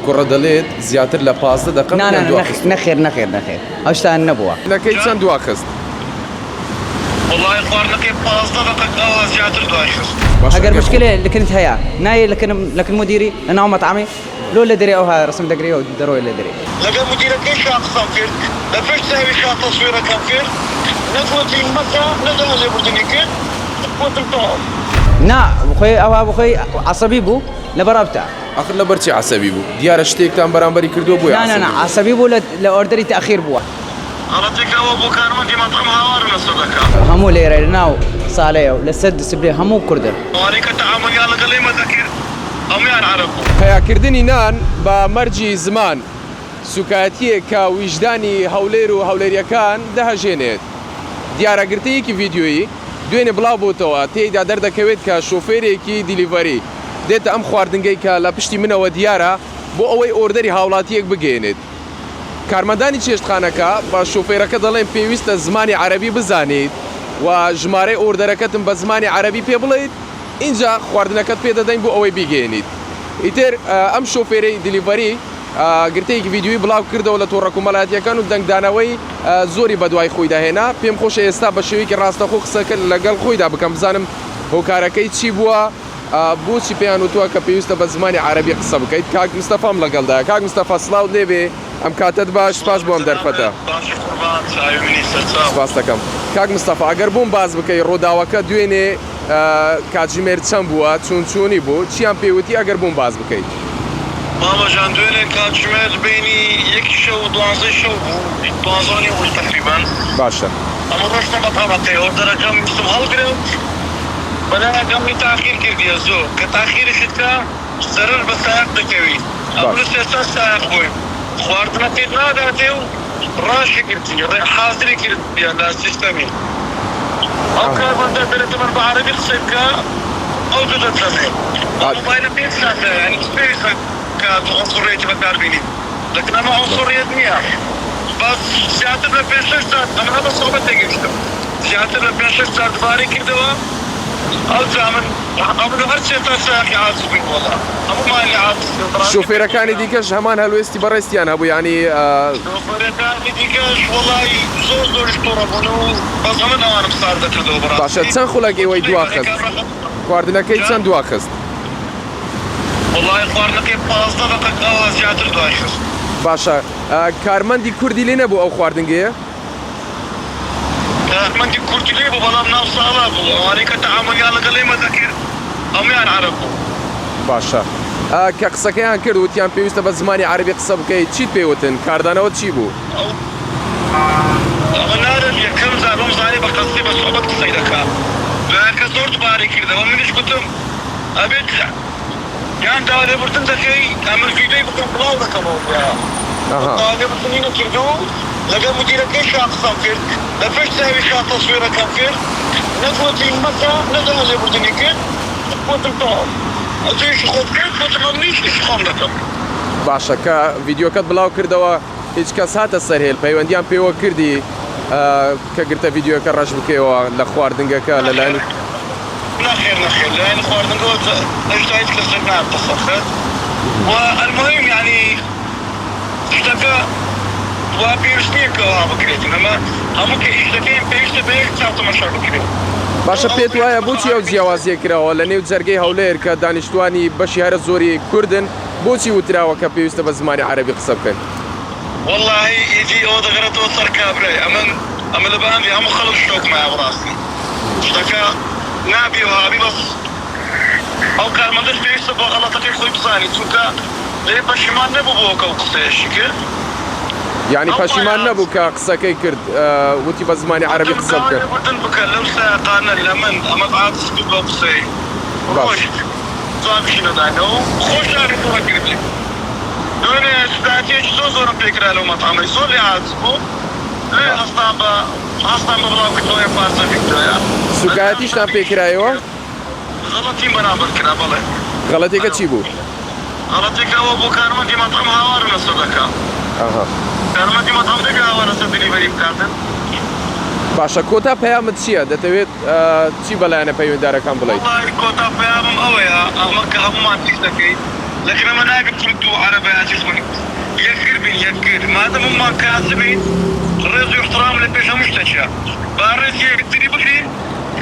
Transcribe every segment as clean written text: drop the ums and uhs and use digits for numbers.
کوڕە دەلێت زیاتر لە 15 دەقە نا نا منیان نا دواخستووە. نەخێر نەخێر نەخێر ئەو شتانە نەبووە. نەکەی چەند دواخست؟ وەڵای خواردنەکەی 15 دەقە ئەوە زیاتر دوای خست. باشە ئەگەر ئەگەر مشکلێ لکنت هەیە نایەی لکنم لکن مدیری لەناو مەتعەمی لۆ لە دەرێ ئەوها رسم دەگری و دەرۆی لە دەرێ. لەگەڵ مدیرەکەیشا قسەم کرد لە پشت چاویشا تەسویرەکەم کرد نەگوتی مەکە نە داوای لێبوردنی کرد گوتم تەواو. نا بخۆی ئەوها بخۆی عەسەبی بوو لەبەر ئەبتە. ئاخر لەبەر چی عەسەبی بوو؟ دیارە شتێکتان بەرامبەری کردووە بۆیە نا نا نا عەسەبی بوو. عەسەبی بوو لە لە order ی تەئخیر بووە. غەڵەتێکە ئەوە بۆ کارمەندی مەتعەم هاوارم لەسەر دەکا. هەموو لێرە لەناو سالەیە و لەسەر display هەموو کوردن. ئەوانەی کە تەعامولیان لەگەڵ ئێمە دەکرد هەموویان عەرەب بوون. پەیاکردنی نان بە مەرجی زمان، سوکایەتییەک کە ویژدانی هەولێر و هەولێرییەکان دەهەژێنێت. دیارە گرتەیەکی ڤیدیۆیی دوێنێ بڵاوبۆتەوە، تێیدا دەردەکەوێت کە شۆفێرێکی delivery دێتە ئەم خواردنگەی کە لە پشتی منەوە دیارە بۆ ئەوەی order ی هاوڵاتییەک بگەیەنێت. کارمەندانی چێشتخانەکە بە شۆفێرەکە دەڵێن پێویستە زمانی عەرەبی بزانیت و ژمارەی order ەکەتم بە زمانی عەرەبی پێ بڵێیت ئینجا خواردنەکەت پێ دەدەین بۆ ئەوەی بیگەیەنیت. ئیتر ئەم شۆفێرەی delivery گرتەیەکی ڤیدیۆیی بڵاو کردەوە لە تۆڕە کۆمەڵایەتییەکان و دەنگدانەوەی زۆری بەدوای خۆیدا هێنا. پێم خۆشە ئێستا بە شێوەیەکی ڕاستەخۆ قسەکە لەگەڵ خۆیدا بکەم بزانم هۆکارەکەی چی بووە، بۆچی پێیان وتووە کە پێویستە بە زمانی عەرەبی قسە بکەیت؟ کاک مستەفام لەگەڵدایە. کاک مستەفا سڵاوت لێبێ، ئەم کاتەت باش، سپاس بۆ ئەم دەرفەتە. باشی قوربان، چاوی منی سەرچاو. سپاست دەکەم. کاک مستەفا ئەگەر بۆم باس بکەی ڕووداوەکە دوێنێ کاتژمێر چەند بووە، چوون چوونی بوو، چیان پێ وتی ئەگەر بۆم باس بکەیت؟ مامە جان دوێنێ کاتژمێر بەینی یەکی شەو و دوانزەی شەو بوو، دوانزە و نیو بوو تەقریبەن. باشە. ئەمن ڕۆشتمە مەتعەمەکەی order ەکەم ویستم هەڵگرم، بەلایەک ئەمنی تاخیر کردیە زۆر کە تاخیرشت کا زەرەر بە سایەق دەکەوی ئەمن باش. سێ چار سایەق بووین خواردنەکەیت ناداتێ و ڕاشی گرتی ڕێ حازری کردیە لە سیستەمی ئەو ئاها. کارمەندە دەرێتە من بە عەرەبی قسەی بکە ئەو دوو دەتەمێ بە ئا. مۆبایلم پێنج ساتە یانی چ پێویستە کە تۆ عونسوڕیەتی بەکار بینی لەکن ئەمە عونسوڕیەت نیە بەس زیاتر لە پێنج شەش سات ئەمن هەر بە سوعبەت تێگەیشتم. زیاتر لە پێنج شەش جار دوبارەی کردەوە ئەوجا من ئەمن هەر سێ تا سایەقی عاجز بووین وەڵا هەموومان لێ عاجز بووین بەڕاستی پێم شۆفێرەکانی خۆشە. دیکەش هەمان هەلوێستی بەڕێزتیان هەبوو یانی. شۆفێرەکانی دیکەش وەڵای زۆر زۆریش توڕە بوون و بەس ئەمن ئەوانم سارد دەکردەوە باشە بەڕاستی چەند خولەک ئێوەی وتم دواخست؟ کابرا خەت خواردنەکەی جا چەند دواخست؟ وەڵای خواردنەکەی 15 دەقە ئەوە زیاتر دوای خست. باشە کارمەندی کوردی لێ نەبوو ئەو خواردنگەیە؟ کارمەندی کوردی لێ بوو بەڵام ناو ساڵا بوو ئەوانەی کە تەعامولیان لەگەڵ ئێمە دەکرد هەموویان عەرەب بوون. باشە کە قسەکەیان کرد وتیان پێویستە بە زمانی عەرەبی قسە بکەیت چیت پێ وتن کاردانەوەت چی بوو؟ ئەو ئەوە نارم یەکەم جار وام زانی بە قەستی بە سوعبەت قسەی دەکا دوایان کە زۆر دوبارەی کردەوە منیش گوتم ئەبێت یان داوا لێبوردن دەکەی ئەمن ڤیدیۆی بکەم بڵاو دەکەمەوە برا ئەها. داوا لێبوردنی نەکرد و لەگەڵ مدیرەکەیشا قسەم کرد لە پشت چاویشا تەسویرەکەم کرد نە گۆتی مەکە نە داوا لێبوردنی کرد گۆتم تەواو ئەتۆ ئیشی خۆت کرد گۆتم ئەمنیش ئیشی خۆم دەکەم. باشە کە ڤیدیۆکەت بڵاو کردەوە هیچ کەس هاتە سەر هێل پەیوەندیان پێوە کردی کە گرتە ڤیدیۆکە ڕەش بکەیەوە لە خواردنگەکە لە لایەنی. نەخێر نەخێر لایەنی خواردنگەوە هێشتا هیچ کەسێک نەهاتە سەر خەت و المهم یانی شتەکە وا پێویست نییە کە وا بکرێت ئەمە هەموو کە ئیش دەکەین پێویستە بە یەک چاو تەماشا بکرێت. باشە پێت وایە بۆچی ئەو جیاوازیە کراوە لە نێو جەرگەی هەولێر کە دانیشتوانی بەشی هەرە زۆری کوردن بۆچی وتراوە کە پێویستە بە زمانی عەرەبی قسە بکەن؟ وەڵاهی ئیدی ئەوە دەگەڕێتەوە سەر کابرای ئەمن ئەمە لە بەئەمری هەموو خەڵک شۆک مایە بەڕاستی شتەکە نابی وەهابی بەس ئەو کارمەندەش پێویستە بۆ غەڵەتەکەی خۆی بزانی چونکە لێ پەشیمان نەبوو بۆ ئەو قسەیەشی کرد یانی ئەو پەشیمان پایە نەبوو کە قسەکەی کرد وتی بە زمانی عەرەبی وتم قسە داوای بکە. لێبوردن بکە لەو سایەقانە لە من ئەمەت عاجز کرد بەو قسەی باش. ڕۆشت جوابیشی نەداینەوە و خۆشیان توڕە کردی دوێنێ سوکایەتیەکی زۆر زۆرم پێکرا لەو مەتعەمەی زۆر لێ عاجز بووم لێ باش. هەستام بە هەستام بە بڵاوکردنەوەی ئەم پارچە ڤیدیۆیە سوکایەتیشتان پێ کرایەوە؟ غەڵەتیم بەرامبەر کرا بەڵێ. غەڵەتیەکە چی بوو؟ غەڵەتیەکە ئەوە بوو کارمەندی مەتعەم هاوارم لەسەر دەکا. ئەها. کارمەندی مەتعەم دەبێ هاوار لەسەر delivery بکاتن؟ باشە کۆتا پەیامت چییە؟ دەتەوێت چی بە لایەنە پەیوەندیدارەکان بڵێیت؟ وەڵاهی کۆتا پەیامم ئەوەیە ئەمە کە هەموومان ئیش دەکەین. لەکن ئەمە نابی کورد و عەرەبایەتی خۆی یەکگر بین یەکگر مادەم هەموومان کاسبین ڕێز و ئیحترام لە پێش هەموو شتەکیە با ڕێزی یەکتری بگرین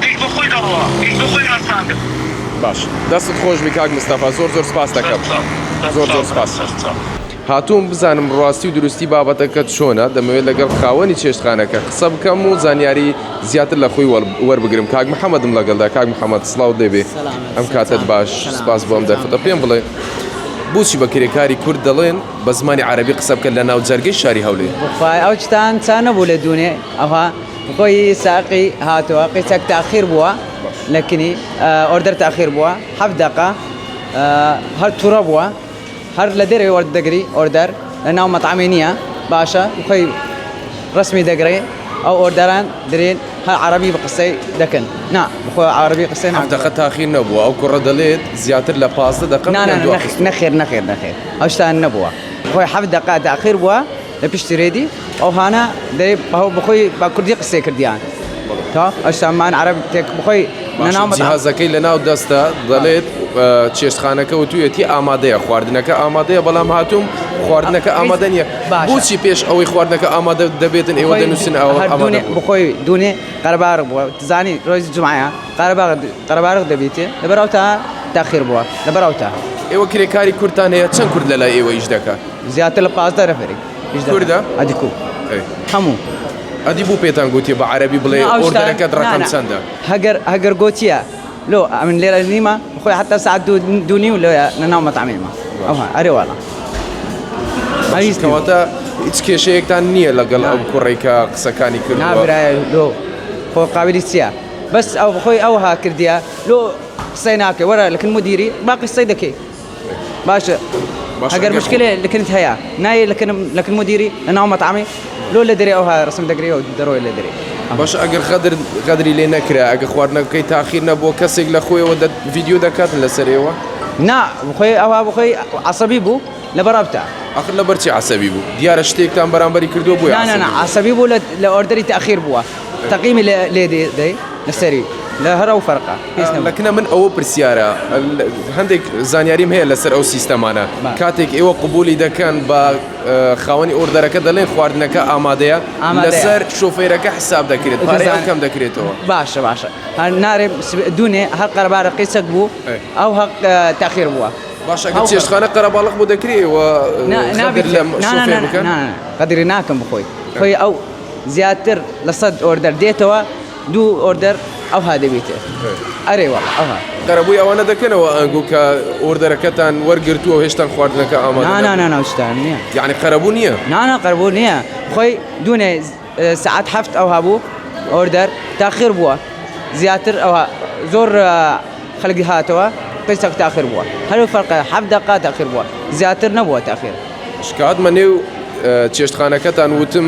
ئیش بە خۆی دەڕوا ئیش بە خۆی ئاسان دەبێ. باش دەستت خۆش بی کاک مستەفا زۆر زۆر سپاست دەکەم زۆر زۆر سپاس. هاتووم بزانم ڕاستی و دروستی بابەتەکە چۆنە، دەمەوێت لەگەڵ خاوەنی چێشتخانەکە قسە بکەم و زانیاری زیاتر لە خۆی وەربگرم. کاک محەمەدم لەگەڵدا. کاک محەمەد سڵاوت لێبێ، ئەم کاتەت باش، سپاس بۆ ئەم دەرفەتە. پێم بڵێ بۆچی بە کرێکاری کورد دەڵێن بە زمانی عەرەبی قسە بکە لە ناو جەرگەی شاری هەولێر؟ بەخوای ئەو چتان چا نەبوو لە دوونێ ئەوها خۆی ساقی هاتووە قیچەک تاخیر بووە لەکنی order تاخیر بووە حەفت دەقە هەر توڕە بووە هەر لە دەرەوەی وەردەگری order لە ناو مەتعەمی نییە باشە خۆی ڕسمی دەگرێ ئەو order ان درێن هەر عەرەبی بە قسەی دەکەن نا بخۆ عەرەبی قسەی حەفت دەقە تاخیر نەبووە ئەو کوڕە دەلێت زیاتر لە 15 دەقە نا نا نەخێر نەخێر نەخێر ئەو شتان نەبووە خۆی حەفت دەقە تاخیر بووە لە پشتی رێدی ئەو هانا دەرێ بەخۆی بە کوردی قسەی کردیان تا ئەشتامان عەرەب تێک بخۆی جیهازەکەی لە ناو دەستە دەڵێت چێشتخانەکە وتویەتی ئامادەیە خواردنەکە ئامادەیە بەڵام هاتووم خواردنەکە ئامادە نییە بۆچی پێش ئەوەی خواردنەکە ئامادە دەبێتن ئێوە دەنووسن ئەوە ئامادە بخۆی دوونێ قەرەباڵغ بووە زانی ڕۆژی جومعەیە قەرەباڵغ قەرەباڵغ دەبیتێ لەبەر ئەو تا تاخیر بووە لەبەر ئەو تا. ئێوە کرێکاری کوردتان هەیە چەند کورد لەلای ئێوە ئیش دەکات؟ زیاتر لە 15 نەفەری کوردە؟ ئەدی کو هەموو. ئەدی بۆ پێتان گوتیە بە عەرەبی بڵێ order ەکەت ڕەقەم چەندە؟ هەگەر هەگەر گۆتیە لۆ ئەمن لێرە نیمە خۆی حتا ساعت دوو نیو لۆ لە ناو مەتعەمێمە ئەوها ئەرێ واڵا. کەواتە هیچ کێشەیەکتان نییە لەگەڵ ئەو کوڕەی کە قسەکانی کردووە؟ نا برایە لۆ خۆ قابلی چییە بەس ئەو خۆی ئەوها کردیە لۆ قسەی ناکەی وەرە لەکن مدیری باقی قسەی دەکەی. باشە ئەگەر مشکلێ لەکنت هەیە نایە لەکنم لەکن مدیری لە ناو مەتعەمی لۆ لە دەرێ ئەوها ڕسم دەگری و دەڕۆی لە دەرێ. باشە ئەگەر غەدر غەدری لێ نەکرا ئەگە خواردنەکەی تاخیر نەبووە کەسێک لە خۆیەوە دە ڤیدیۆ دەکاتن لەسەر ئێوە؟ نا خۆی ئەوها بخۆی عەسەبی بوو لەبەر ئەوتا. ئاخر لەبەر چی عەسەبی بوو؟ دیارە شتێکتان بەرامبەری کردووە بۆیە نا نا نا عەسەبی بوو لە order ی تاخیر بووە تەقیمی لێ دەی لەسەری لە هەر ئەو فەرقە. لەکنە من ئەوە پرسیارە هەندێک زانیاریم هەیە لەسەر ئەو سیستەمانە کاتێک ئێوە قبولی دەکەن بە خاوەنی order ەکە دەڵێن خواردنەکە ئامادەیە لەسەر شۆفێرەکە حساب دەکرێت پارەی ئەو کەم دەکرێتەوە. باشە باشە هەر نارێ دوونێ هەر قەرەبارە قیسەک بوو ئەو هەق تاخیر بووە. باشە ئەگەر چێشتخانە قەرەباڵغ بوو دەکرێ ئێوە غەدر لە شۆفێر بکەن؟ غەدری ناکەم بخۆی خۆی ئەو زیاتر لە 100 order دێتەوە دوو order ئەوها دەبیتێ ئەرێ وەڵا ئەوها. قەرەبووی ئەوانە دەکەنەوە ئەنگۆ کە order ەکەتان وەرگرتووە و هێشتان خواردنەکە ئامادە نا نا نا نا شتان نییە. یعنی قەرەبوو نییە؟ نا نا قەرەبوو نییە خۆی دوونێ سەعات حەفت ئەوها بوو order تاخیر بووە زیاتر ئەوها زۆر خەلک هاتەوە قیسەک تاخیر بووە هەر فەرقە حەفت دەقە تاخیر بووە زیاتر نەبووە تاخیر. شکاتمە نێو چێشتخانەکەتان وتم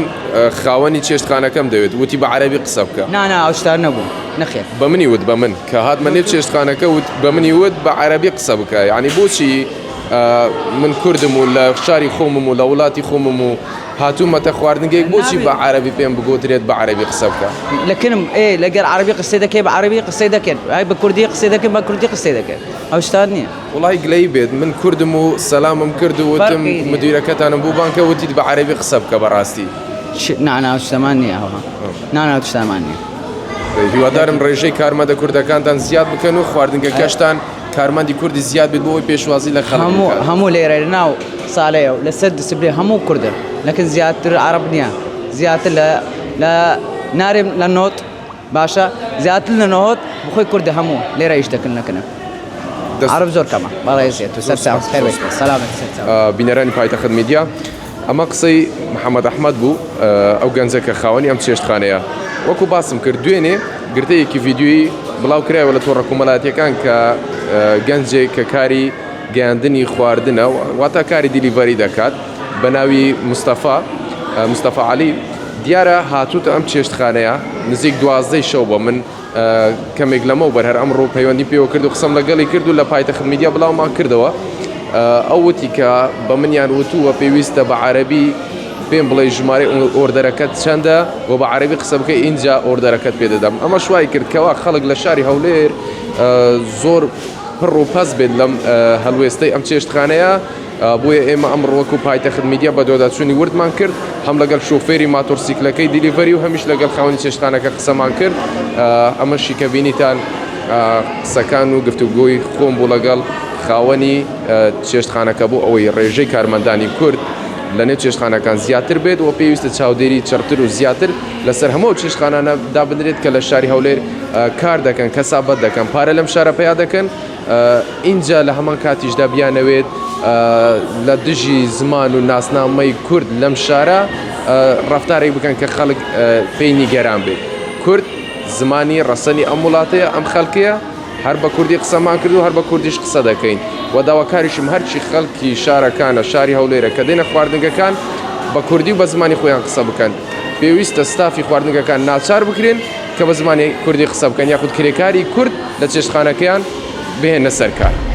خاوەنی چێشتخانەکەم دەوێت وتی بە عەرەبی قسە بکە. نا نا ئەو شتانە نەبوو نەخێر. بە منی وت بە من کە هاتمە نێو چێشتخانەکە وت بە منی وت بە عەرەبی قسە بکە یانی بۆچی من کوردم و لە شاری خۆمم و لە وڵاتی خۆمم و هاتوومەتە خواردنگەیەک بۆچی بە عەرەبی پێم بگوترێت بە عەرەبی قسە بکە؟ لەکنم ئێ لەگەر عەرەبی قسەی دەکەی بە عەرەبی قسەی دەکەن ئەی بە کوردی قسەی دەکەن بە کوردی قسەی دەکەن ئەو شتان نییە. وەڵای گلەیی بێت من کوردم و سەلامم کرد و وتم مدیرەکەتانم بوو بانکە وتیت بە عەرەبی قسە بکە بەڕاستی. نا نا شتەمان نییە ئەوها نا نا شتەمان نییە. هیوادارم ڕێژەی کارمەندە کوردەکانتان زیاد بکەن و خواردنگەکەشتان کارمەندی کوردی زیاد بێت بۆ ئەوەی پێشوازی لە خەڵک هەموو هەموو لێرە ناو ساڵەیە و لەسەر display هەموو کوردن لەکن زیاتر عەرەب نییە زیاتر لە لە نارێم لە نۆت باشە زیاتر لە نهۆت بخۆی کوردە هەموو لێرە ئیش دەکەن نەکەنە عەرەب زۆر کەمە بەڵێ زیێت و سەر چاو خێر بێت سەلامەت سەر چاو. بینەرانی پایتەخت میدیا ئەمە قسەی محەممەد ئەحمەد بوو ئەو گەنجە کە خاوەنی ئەم چێشتخانەیە وەکو باسم کرد دوێنێ گرتەیەکی ڤیدیۆیی بڵاو کرایەوە لە تۆڕە کۆمەڵایەتیەکان کە گەنجێک کە کاری گەیاندنی خواردنە واتە کاری delivery دەکات بە ناوی مستەفا مستەفا عەلی دیارە هاتووتە ئەم چێشتخانەیە نزیک دوازدەی شەو بە من کەمێک لەمەوبەر هەر ئەمڕۆ پەیوەندیم پێوە کرد و قسەم لەگەڵی کرد و لە پایتەخت میدیا بڵاومان کردەوە ئەو وتی کە بە منیان وتووە پێویستە بە عەرەبی پێم بڵێ ژمارەی order ەکەت چەندە و بە عەرەبی قسە بکەی ئینجا order ەکەت پێ دەدەم ئەمەش وای کرد کەوا خەڵک لە شاری هەولێر زۆر. پڕ و پەست بێت لەم هەڵوێستەی ئەم چێشتخانەیە، بۆیە ئێمە ئەمڕۆ وەکو پایتەخت میدیا بەدواداچوونی وردمان کرد، هەم لەگەڵ شۆفێری ماتۆڕسیکلەکەی delivery و هەمیش لەگەڵ خاوەنی چێشتخانەکە قسەمان کرد، ئەمەشی کە بینیتان قسەکان و گفتوگۆی خۆم بوو لەگەڵ خاوەنی چێشتخانەکە بۆ ئەوەی ڕێژەی کارمەندانی کورد لەنێو چێشتخانەکان زیاتر بێت و پێویستە چاودێری چڕتر و زیاتر لەسەر هەموو ئەو چێشتخانانە دابنرێت کە لە شاری هەولێر کار دەکەن، کەسابەت دەکەن، پارە لەم شارە پەیا دەکەن، ئینجا لە هەمان کاتیشدا بیانەوێت لە دژی زمان و ناسنامەی کورد لەم شارە ڕەفتارێک بکەن کە خەڵک پێی نیگەران بێت. کورد زمانی ڕەسەنی ئەم وڵاتەیە، ئەم خەڵکەیە، هەر بە کوردی قسەمان کرد و هەر بە کوردیش قسە دەکەین و داواکاریشم هەرچی خەڵکی شارەکانە، شاری هەولێرە کە دێنە خواردنگەکان بە کوردی و بە زمانی خۆیان قسە بکەن. پێویستە ستافی خواردنگەکان ناچار بکرێن کە بە زمانی کوردی قسە بکەن یاخود کرێکاری کورد لە چێشتخانەکەیان بهێننە سەر کار.